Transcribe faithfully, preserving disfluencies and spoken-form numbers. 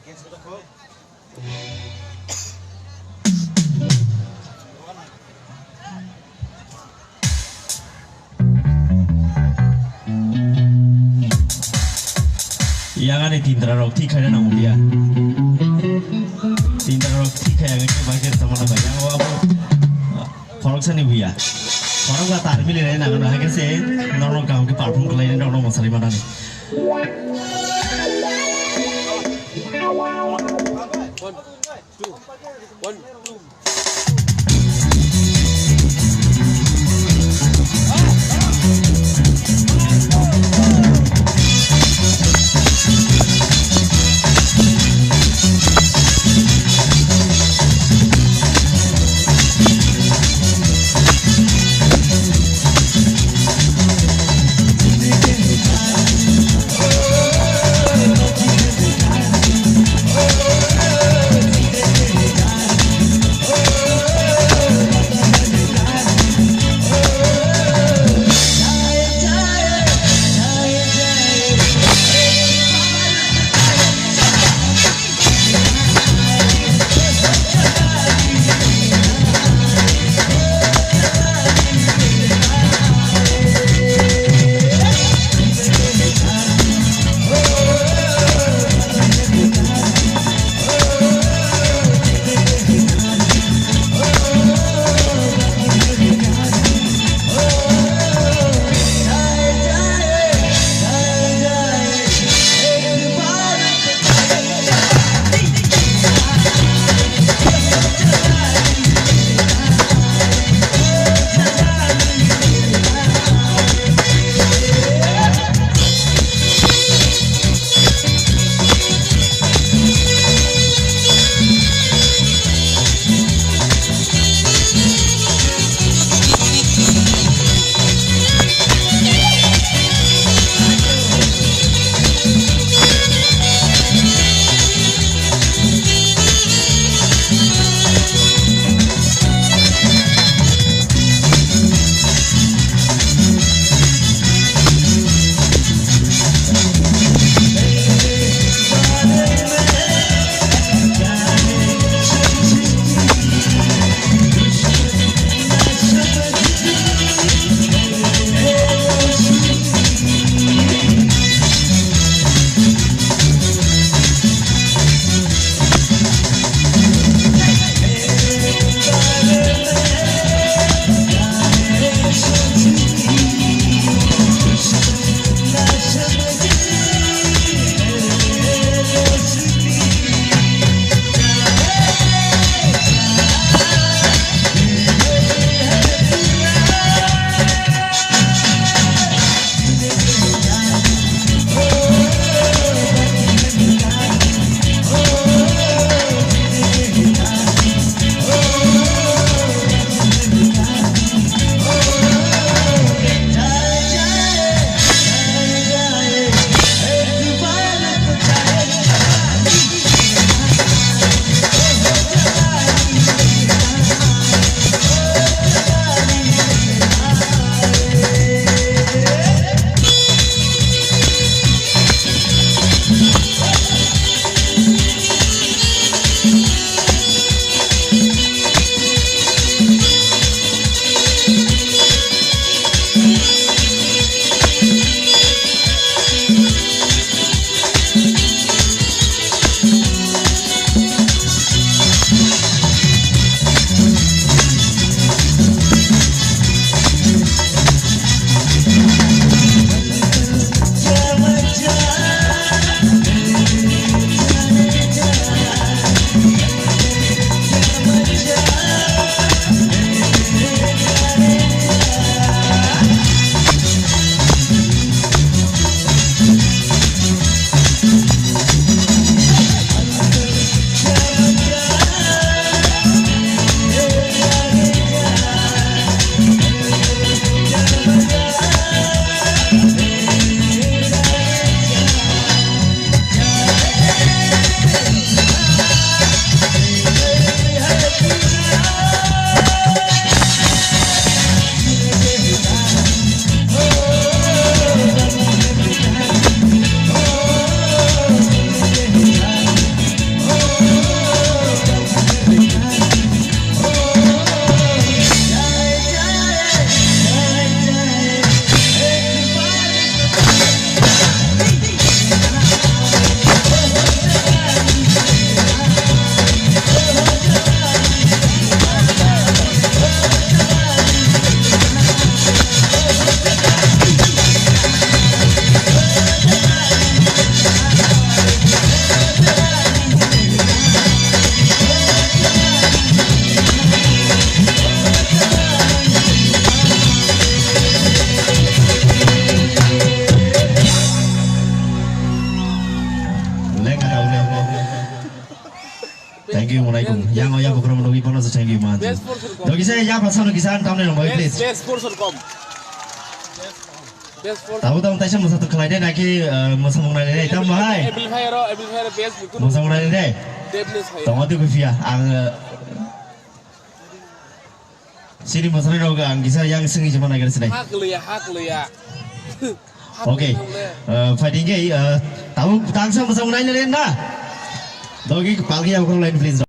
Yagani tintra rok thik khaina nango biya. Tintra rok thik khaya gani bagir tamana ba yang abo. Khoroksa ni buya. Khoroksa tar mili nai nangano, hai khe se norok kaham khe perform khlai nai norok mwsari manani. One, two, one, two. Thank you, Munaikum. Yang ya bukhrom logi pono thank you man. Best person kom. Dogi saya ya pasal kisa tamne nang boy, please. Best person kom. Best person. Tahu tahu taisa masa tu khalai de naki, eh, masa mung nai de tam bahai. Ebil Fire, Ebil Fire best. Masa mung nai de. Deadly Fire. Tong atu kufia ang, eh, sini masa nai rok ang kisa yang singi jema nai gari sinai. Hak liya, hak liya. Okay. Uh, fighting ke, uh, tahu tangsa masa mung nai le na. Dogi palgi aku line please.